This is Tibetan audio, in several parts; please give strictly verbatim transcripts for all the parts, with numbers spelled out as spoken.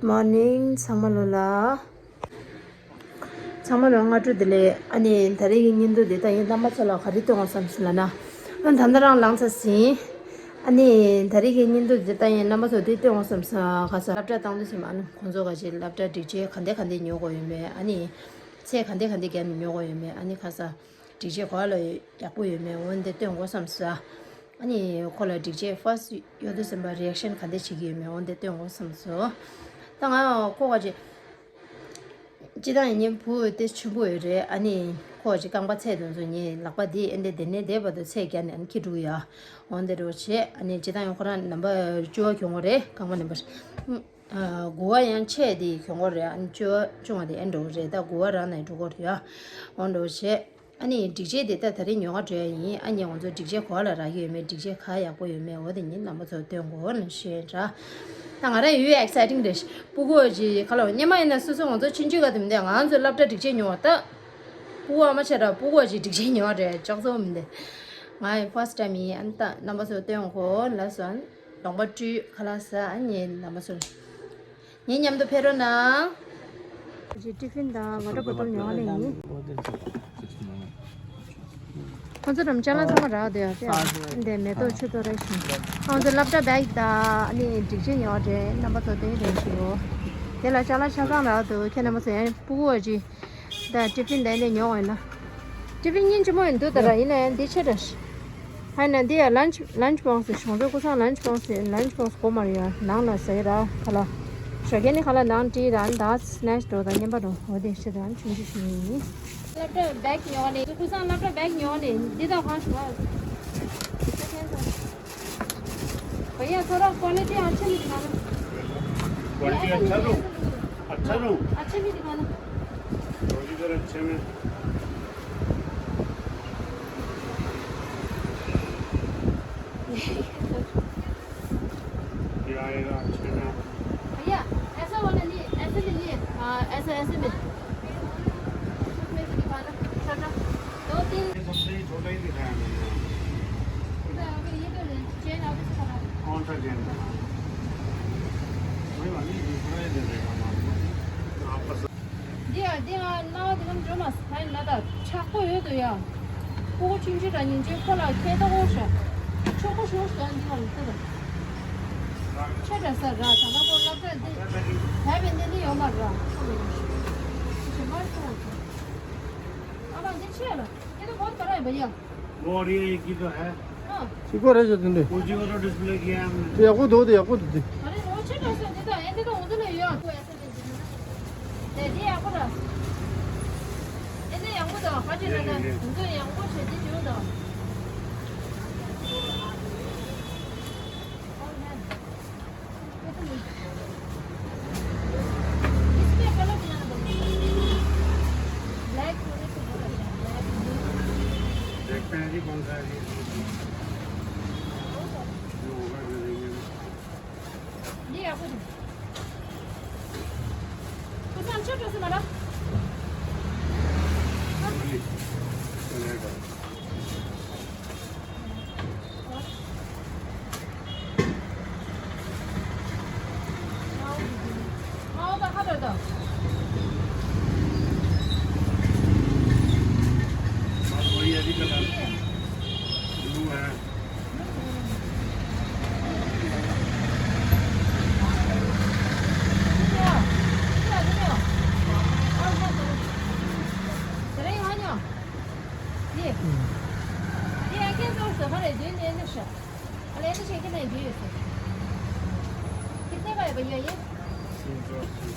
Morning ཚང་མ་ལོ་ལ། ཚང་མ་ལོ་སྔ་དྲོ་བདེ་ལེགས། ཨ་ནི་ད་རེས་ཀྱི་བརྙན་ཐུང་འདི་ད་ཡིན་རྣམ་པ་ཚོ་ལ་ག་རེ་སྟོན་དགོས་བསམ་སོང་ལབ་ན། ཨ་ད་ལྟ་རང་ལངས་ཚར་ཟིན། ཨ་ནི་ད་རེས་ཀྱི་བརྙན་ཐུང་འདི་ད་ཡིན་རྣམ་པ་ཚོ་འདི་སྟོན་དགོས་བསམ་སོང་། ག་ས་སློབ་གྲྭ་བཏང་དུས་ཙམ་ཨ་ནི་ཁོང་ཚོ་ག་ཅིག་སློབ་གྲྭ་སྒྲིག་ཆས་ག་འདྲ་ག་འདྲ་ཉོ་དགོས་ཡོད་མེད། ཨ་ནི་ཚད་ག་འདྲ་ག་འདྲ་བརྒྱབ་ནས་ཉོ་དགོས་ཡོད་མེད། ཨ་ནི་ག་ས་སྒྲིག་ཆས་ག་ལ་ཡག་པོ་ཡོད་མེད་འོ་འདི་སྟོན་དགོས་བསམ་སོང་། ཨ་ནི་ཁོ་ལ་སྒྲིག་ཆས་first གཡོག་དུས་ཙམ་པ་reaction ག་འདྲ་བྱེད་ཀྱི་ཡོད་མེད་འོ་འདི་སྟོན་དགོས་བསམ་སོང་། ད་ང་ཁོ་ག་ཅིག་སྤྱིར་བཏང་ཡིན་ཉིན་བུ་དེ་ཆེན་པོ་ཡོད་རེད། ཨ་ནི་ཁོ་ཅིག་རྐང་པ་ཚད་དུ་འཛུལ་ཉིན་ལག་པ་དེ་ཨེ་འདྲ་དེ་ནས་བསྡད་པ་དུ་ཚད་བརྒྱབ་ནས་ཨ་ནི་ཁྱེར་འགྲོ་གི་ཡ། འོ་འདི་འགྲོ་བྱས་ཨ་ནི་སྤྱིར་བཏང་ཡང་ཁོ་རང་ནམ་པ་བཅུ་བ་གྱོན་གོ་རེད། རྐང་པ་ནམ་པ་དགུ་བ་ཡང་ཆད་དེ་གྱོན་གོ་རེད། ཨ་ནི་བཅུ་བ་བཅུ་བ་དེ་ཨེ་འགྲོ་གི་རེད། ད་དགུ་བ་རང་ནས་འགྲོ་གོ་རེད་ཡ། འོ་འགྲོ་བྱས། ཨ་ནི་སྒྲིག་ཆས་དེ་ད་ད་རེས་ཉོ་ག་འགྲོ་ཡ་ཡིན། ཨ་ནི་ང་ཚོ་སྒྲིག་ཆས་ག་ལ་རག་གི་ཡོད་མེད་སྒྲིག་ཆས་ག་ཡག་པོ་ཡོད་མེད་འོ་དེ་ཉིད་རྣམ་པ་ཚོར་སྟོན་དགོས་ནི་ཤེས་འདྲ། ད་ང་རང་ཡོད་exciting རེད། སྤུ་གུ་ཅིག་ག་ལ་སྔོན་མ་ཡིན་ན་སོ་སོ་ང་ཚོ་ཆུང་ཆུང་ག་དུས་མི་འདུག་ང་ཚོ་སློབ་གྲྭ་སྒྲིག་ཆས་ཉོ་བ་ད། སྤུ་གུ་ཨ་མ་ཆེ་དྲགས་སྤུ་གུ་ཅིག་སྒྲིག་ཆས་ཉོ་བ་རེད་ཅག་ཚོ་མི་འདུག་ང་ཡི་first time ཡིན། ཨ་ནི་ད་རྣམ་པ་ཚོར་སྟོན་དགོས་ལབ་སོང་། གདོང་པ་བཀྲུས་ཁ་ལག་ཟ། ཨ་ནི་རྣམ་པ་ཚོར། ངའི་མཉམ་དུ་ཕེབས་རོགས་གནང་། ཅི་ཊི་ཕིན་དང་ཝ་ཊར་བོ་ཊལ་ཉོ་བ་ནས་ཡིན། ཁོང་ཚོ་རམ་ཅ་ལག་ཚང་མ་རག་བསྡད་ཡོད་པས། འདི་མེ་ཏོག་ཆུ་ཏོག་རེ་ཞིག་ཁོང་ཚོ་སློབ་གྲྭ་བེག་དང་ཨ་ནི་སྒྲིག་ཆས་ཉོ་བ་རེད། རྣམ་པ་ཚོ་སྟོན་རན་ཞུ། དེ་ལ་ཅ་ལག་ཆ་ཚང་རག་འདུག་ཁྱེད་རྣམ་པ་ཚོ་ཡང་སྤུ་གུ་བ་ཅིག་ད་ཊི་ཕིན་དེ་འདྲ་ཉོ་འོང་ན། ཊི་ཕིན་སྙིང་རྗེ་མོ་ཡིན་འདུག་ད་ར་ཡིན་ན་ཡང་འདི་ཆེ་དྲགས་ཤིག་ཧ་ན་འདི་ཡ་lunch lunch box ཞོགས་ཇོ་ཀུ་སང་lunch box lunch box གོ་མ་རེད་ཡ། ནང་ལ་ཟེར་ར་ཁ་ལ། ཞོགས་ཀས་ནི་ཁ་ལ་ནང་བྲིས་ར་ད་སྣེག་སི་འགྲོ་དང་མཉམ་པ་འགྲོ་འོ་དེ་ཤི་དང་ཆུང་ཆུང་ཞིག་ཡིན། སློབ་གྲྭ་བེག་ཉོ་ནས་ཀུ་སང་སློབ་གྲྭ་བེག་ཉོ་ནས་འདི་དང་གང་ཞིག་བ། भैया थोड़ा क्वालिटी अच्छे में दिखाना। क्वालिटी अच्छा दो, अच्छा दो। अच्छे में दिखाना। थोड़ी देर अच्छे में। ये आएगा अच्छे में। भैया ऐसा वाला नहीं है, ऐसे में नहीं है। हाँ, ऐसा ऐसे में। इसमें भी दिखाना छोटा। दो तीन। ये सबसे छोटा ही दिखाया मैंने। अभी ये तो चेन अभी से खराब है। कौन सा चेन? वही वाली, दूसरा ही दे देगा हम आपको। आपका सब འདི་ཡང་འདི་ང་སྣང་བ་འདི་ལམ་འགྲོ་མ་སོང་། ཕ་ཡིན་ན་ད་ཆག་པོ་ཡོད་དོ་ཡ། ཕྲུ་གུ་ཆུང་ཆུང་འདྲ་ཉིན་བྱེད་ཁོ་ལ་ཁྱད་ད་གོ་ཤ། ཆོག་པོ་ཞུ་ཤ་འདི་ང་ལ་ད་ད། ཆ་འདྲ་ས་ར་ད་ང་ཁོ་སློབ་གྲྭ་འདི་ད་བས་འདི་འདི་ཡོད་མ་ར་ཁོ་ལ་ཡོད་ཤ། ཞེ་མར་ཁོ་ལ་ཁྱད། ཨ་མ་འདི་ཆེ་ལ་ཁྱེད་ད་གོ་ད་ར་ཡོད་པ་ཡ། वो और ये एक ही तो है। हाँ। ऊपर है जो तुमने। उसी को तो डिस्प्ले किया है हमने। तो आपको दो दे, आपको दो दे। अरे वो छे पैसे देता है, ये तो उधर ले यार। वो ऐसे दे दीजिए ना। दे दिए आपको तो। ये तो आपको तो, हट ना, ये, ये। उनको आपको छे दे दो तो। और है। देखते हैं जी कौन सा है जी। जो होगा, जो देंगे। अरे, ऐसे शेक नहीं दिए इसे। कितने का है भैया ये? तीन सौ अस्सी।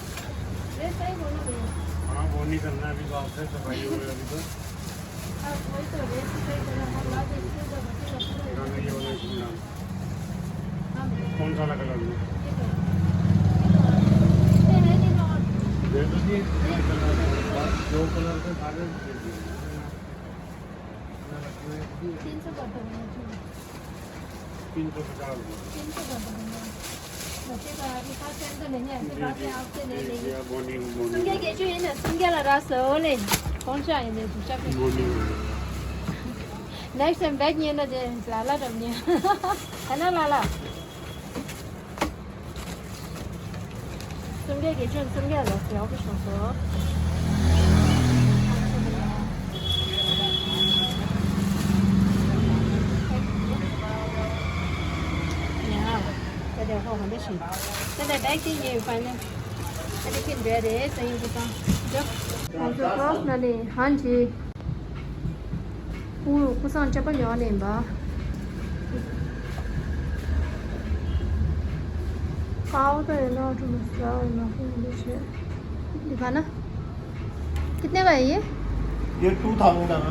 ये सही बोलो भैया। हाँ, वो नहीं करना, अभी तो आपसे सफाई हो रही है, अभी तो। हाँ, वही तो, रेट तो सही बोला, हम ला के इसको जब बच्चे लोग को ना, ना, ये वाला इसमें डाल। हाँ भैया। कौन सा वाला कलर में? ये कलर। ये है नहीं बाबा। दे दीजिए, ये कलर है। जो कलर से सारे दे दीजिए। तीन सौ कर दो भैया। तीन सौ पचास रुपये। तीन सौ कर दो भैया। बच्चे का अभी खास टाइम तो नहीं है, ऐसे जी, बात जी। है, आपसे ले जी, लेंगे। जी, आप बोनी, बोनी। सुन के कैसे है ना, सुन के लगा सो ले। कौन सा है ने, दूसरा पे। बोनी। नेक्स्ट टाइम बैग नहीं है ना, दे, लाला डब नहीं है। है ना, लाला? तो སུམ་བརྒྱ་བརྒྱད་ཅུ་སུམ་བརྒྱ་ལ་ཡག་པོ་བྱུང་སོང་། ཡ། ད་དེ་ཧོ་ག་འདྲ་ཞིག་ད་དེ་བེག་དེ་ཉོས་ཡོད་པ་ནི། ད་དེ་ཁྱེད་འདྲ་རེད་ས་ཡིན་དུ་སོང་། འཇོག་ང་ཚོ་ཀོ་སི་ན་ནི་ཧན་གྱི། ཨུ། ཀུ་སང་ཅ་པ་ཉོ་ནས་ཡིན་པ། ཀའོ་ད་ཡོད་ན་ཀྲུ་མ་ས་ཡོད་ན་ཀུ་མ་འདི་བྱེད། འདི་ག་ན། कितने का है ये? ये टू थाउजेंड का है।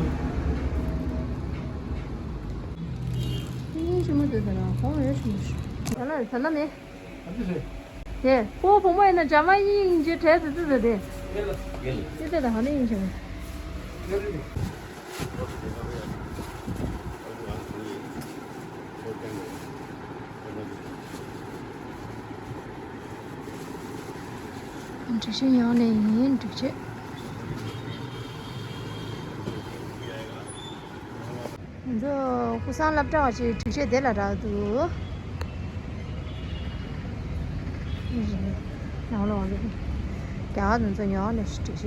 ये जो मैं दे रहा हूँ, ये जो मैं। चला, चला ने। དེ་ཁོ་བུ་མོ་ཡིན་ན་ཇ་མ་ཡིན་ཅེས་བྲེལ་ཏེ་ཙི་ཙི་དེ། ཙི་ཙི་དེ་ཧ་ནི་ཡིན་ཅེས། སྒྲིག་ཆས་ཡོང་ནས་ཡིན་སྒྲིག་ཆས། ང་ཚོ་ཀུ་སང་སློབ་གྲྭ་བ་ཞིག་སྒྲིག་ཆས་དེ་ལ་རག་འདུག་ནང་ལོགས་ལ་རྒྱ་གར་དུ་ཚོ་ཉོ་ནས་སྒྲིག་ཆས་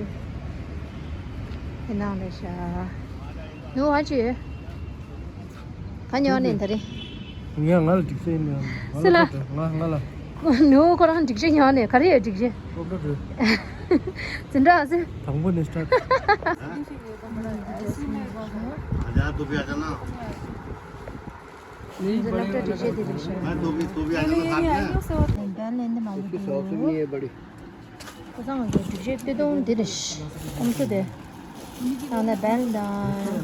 དེ་ནང་ལ་ཤ་ཡོ་ཧ་ཅི་ཡོད། ག་ཉོ་ནས་ད་རེ། ངས་ང་ལ་སྒྲིག་ཆས་ཡིན་ནས་སི་ལ། ང་ང་ལ། ནུ་ཁོ་རང་སྒྲིག་ཆས་ཉོ་ནས་ག་རེ་ཡོད་སྒྲིག་ཆས། སློབ་གྲྭ་འགྲོ། འཛིན་གྲྭ་ཟེར། དང་པོ་ནས་སྟར། हाँ, यहाँ तो भी आ जाना। འཛིན་གྲྭ་སྒྲིག་ཆས་དེ་རེད་ཤག हाँ, तो भी, तो भी आ जाना साथ में। ཌལ་ལེན་དེ་མང་པོ་འདུག་སོགས་སུ་ནི་ཡོད་པ་རེད། ཁོ་ཚང་ང་ཚོ་སྒྲིག་ཆས་སྟོད་ཐུང་འདི་རེད་ཤག་ཨམ་སྲུ་དེ། ནང་ནས་བེལ་དང་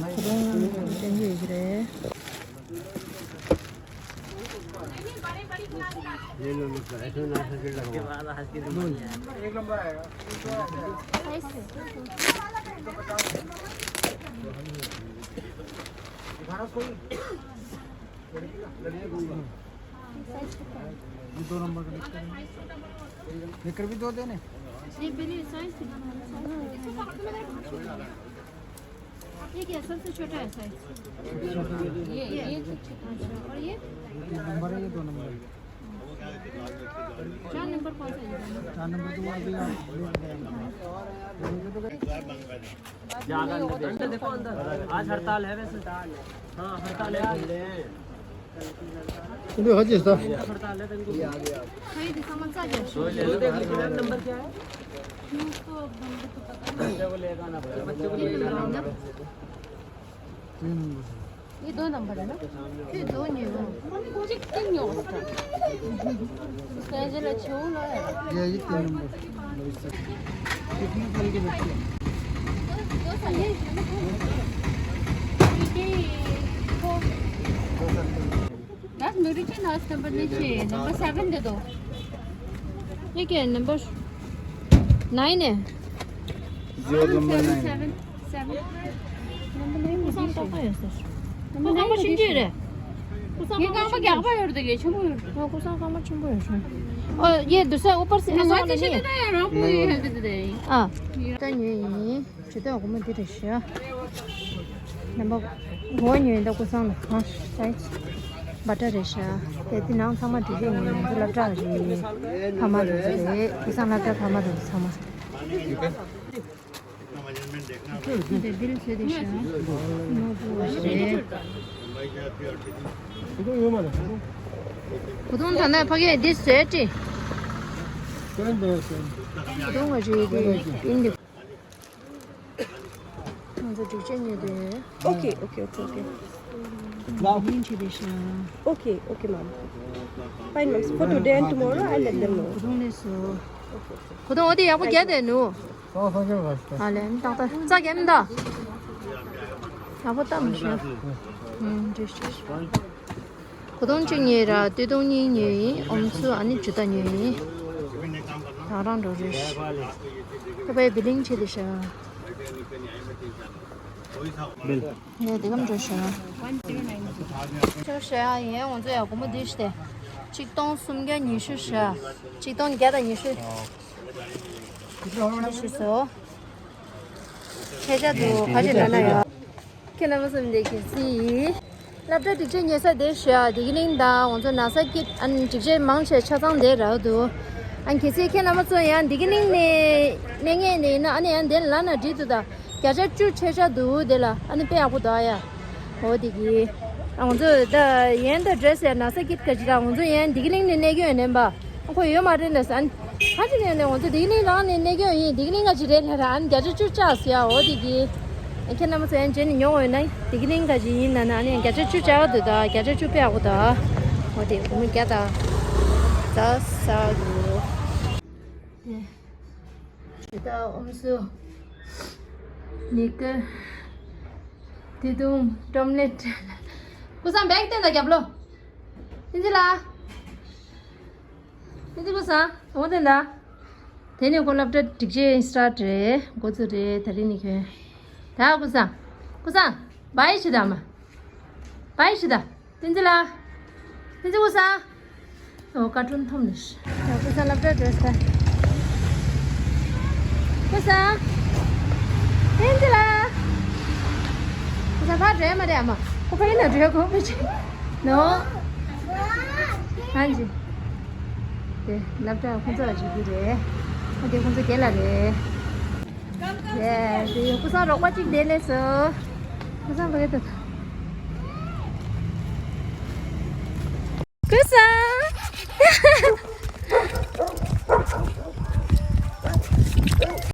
གོས་ཐུང་སྟོན་གྱི་ཡོད་ཀྱི་རེད། ये दो नंबर का निकर भी दो देने। ये पहले साइज कितना है? ये क्या सबसे छोटा है साइज? ये ये अच्छा। और ये? ये तीन नंबर है, ये दो नंबर है। चार नंबर कौन सा है? चार नंबर तो वो अभी आप ले गए। जागा अंदर देखो, अंदर। आज हड़ताल है वैसे। हाँ, हड़ताल है। 근데 어디 있어? हड़ताल है, तुमको। ये आ गया। सही दिशा में चल जाओ। नंबर क्या है? बच्चों को लेकर आना पड़ेगा। बच्चों को लेकर आना। तीन नंबर। ये दो नंबर है ना? ये दो नहीं हो। मुझे तीन नहीं हो सकता। इसका जरा छो लो यार। ये ये तीन नंबर। कितने साल के बच्चे हैं? दो साल है। बस मेरी के लास्ट नंबर नहीं चाहिए, नंबर सेवन दे दो। ये क्या है? नंबर नाइन है। Zero number nine. Seven. Number nine कुछ अंदर है सर। नंबर नाइन कुछ अंदर है। ये काम क्या हुआ है? ये छमो। हाँ, कुछ काम छमो है। और ये दूसरा ऊपर से ऐसा वाला नहीं है। हाँ। ཇུས་གཏོགས་ཉོས་ཡིན། ཇུས་གཏོགས་སྒོར་མོ་འདི་རེད་ཤག་རྣམ་པ་འོ་ཉོས་ཡིན་ད་ཀུ་སང་ལ་ཧང་སའི་བ་ཏྲ་རེད་ཤག་དེ་འདི་ནང་ཚང་མ་འགྲིག་གི་ཡིན། ང་ཚོ་སློབ་གྲྭ་རེད། ཕ་མ་རེད་ཚོ་རེད། ཀུ་སང་སློབ་གྲྭ་ཕ་མ་རེད་ཚང་མ། དེ་འདིར་བཟོས་ཏེ་ཤག་ནོར་བུ་བ་རེད། བུ་ཐུང་ད་ནས་ཕ་གིར་འདི་བཟོས་ཏེ། བུ་ཐུང་བ་རེད་དེ་ཡིན་དེ། ང་ཚོ་སྒྲིག་ཆས་ཉོས་ཏེ། Okay, okay, okay, okay. Wow. Okay, okay, ma'am. Fine, ma'am. So for today and tomorrow, I'll let them know. གོ་ཐོང་ལས་སོ། གོ་ཐོང་འོ་དེ་ཡག་པོ་རྒྱག་དེ་ནུ། ཨ་ལེ་ཏག་ཏག་རྩ་རྒྱག་མི་འདུག་ཡག་པོ་བཏབ་མི་ཤེས། ཨུམ། འགྲིག་ཤག་གོ་ཐོང་གཅིག་ཉོས་ར། སྟོད་ཐུང་གཉིས་ཉོས་ཡིན། ཨམ་སྲུ་ཨ་ནི་ཇུ་ཏ་ཉོས་ཡིན། རང་རང་འགྲོ་རེད། ཁ་པའི་བི་ལིང་བྱེད་དེ་ཤག་ནས་དེ་གམ་འགྲོ་ཤག་ཅོ་ཤ་ཡིན། ང་ཚོ་ཡ་སྒོར་མོ་འདི་ཤི་སྟེ། ཆིག་སྟོང་སུམ་བརྒྱ་ཉི་ཤུ་ཤག་ཆིག་སྟོང་བརྒྱ་དང་ཉི་ཤུ། འདི་ཤི་སོ། ཁྱེད་ཅག་ཏུ་ག་ཅི་ལ་ན་ཡ། ཁྱེད་རྣམ་པ་གསུམ་འདི་གི་སི་ཡི། སློབ་གྲྭ་སྒྲིག་ཆས་ཉོ་ས་དེ་ཤག་དེ་གི་གླིང་དང་ང་ཚོ་ན་ས་ཀིད་ཨན་སྒྲིག་ཆས་མང་ཆེ་ཆ་ཚང་དེ་རག་འདུག་ཨ་གལ་སྲིད་ཁྱེད་རྣམ་པ་ཚོ་ཡང་བདེ་སྐྱིད་གླིང་ནས་གནས་མཁན་ནས་ཡིན་ན། ཨ་ནི་ཡང་འདི་ལ་ན་འགྲིག་འདུག་ད་བརྒྱ་ཆ་བཅུ་ཆད་ཆག་འདུག་དེ་ལ་ཨ་ནི་དཔེ་ཡག་པོ་འདུག་ཨ་ཡ། འོ་དེ་གི། ཨ་ང་ཚོ་ད་ཡན་ད་ཌི་རེ་སི་ཡ་ན་ས་ཀིད་ཀ་ཅི་ད་ང་ཚོ་ཡང་བདེ་སྐྱིད་གླིང་ནས་གནས་མཁན་ཡིན་ནམ་པ། ཁོ་ཡོད་མ་རེད་ལ་ཟེར། ཨ་ནི་ཁ་ཅིག་ནས་ནས་ང་ཚོ་བདེ་སྐྱིད་གླིང་རང་ནས་གནས་མཁན་ཡིན། བདེ་སྐྱིད་གླིང་ག་ཅི་རེད་ལ་ར། ཨ་ནི་བརྒྱ་ཆ་བཅུ་ཆག་ཟེར་ཡ། འོ་དེ་གི། ཁྱེད་རྣམ་པ་ཚོ་ཡང་རྗེས་ནས་མྱོང་འོས་ན། བདེ་སྐྱིད་གླིང་ག་ཅི་ཡིན་ན་ན་ནི་བརྒྱ་ཆ་བཅུ་བྱ་བ་འདུག་ད་བརྒྱ་ཆ་བཅུ་དཔེ་ཡག་པོ་འདུག་འོ་དེ་སྒོར་མོ་བརྒྱ་དང་ཟ་ཟ་འདུག་དེ་ད་ཨོམ་སུ་ནི་ཀི་དེ་དུང་ཀྲོམ་ལེ་ཀྲེ་ཀུ་སང་བེག་སྟན་ད་རྒྱབ་ལོ། ཨིན་ཇི་ལ། ཨིན་ཇི་ཀུ་སང་འོ་དེ་འདྲ། དེ་ནས་ཁོ་སློབ་གྲྭ་སྒྲིག་ཆས་སི་ཊར་ཊི་རེད། འགོ་ཚུགས་རེད། ད་རིང་ནས་ཁྱོད། ད་ཀུ་སང་། ཀུ་སང་། བའི་ཤི་ད་མ། བའི་ཤི་ད། ཏིན་ཙི་ལ། ཏིན་ཙི་ཀུ་སང་། འོ་ཀར་ཊུན་མཐོང་ནས། ཀུ་སང་སློབ་གྲྭ་འགྲོ་ས། ཀུ་སང་། ཏིན་ཙི་ལ། ཀུ་སང་ཕར་འགྲོ་ཡ་མ་རེད་ཨ་མ། ཁོ་ཕ་གི་ན་འགྲོ་ཡ་གོ་མི་ཆེ། ནོ། ཧན་ཇི། དེ་སློབ་གྲྭ་ཁོང་ཚོ་ལ་བྱེད་ཀྱི་རེད། ཨ་དེ་ཁོང་ཚོ་སྒེར་ལ་རེད། ཡེ་དེ་ཡོད། ཀུ་སང་རོགས་པ་གཅིག་དེ་ལས་སོ། ཀུ་སང་བ་གི་ད།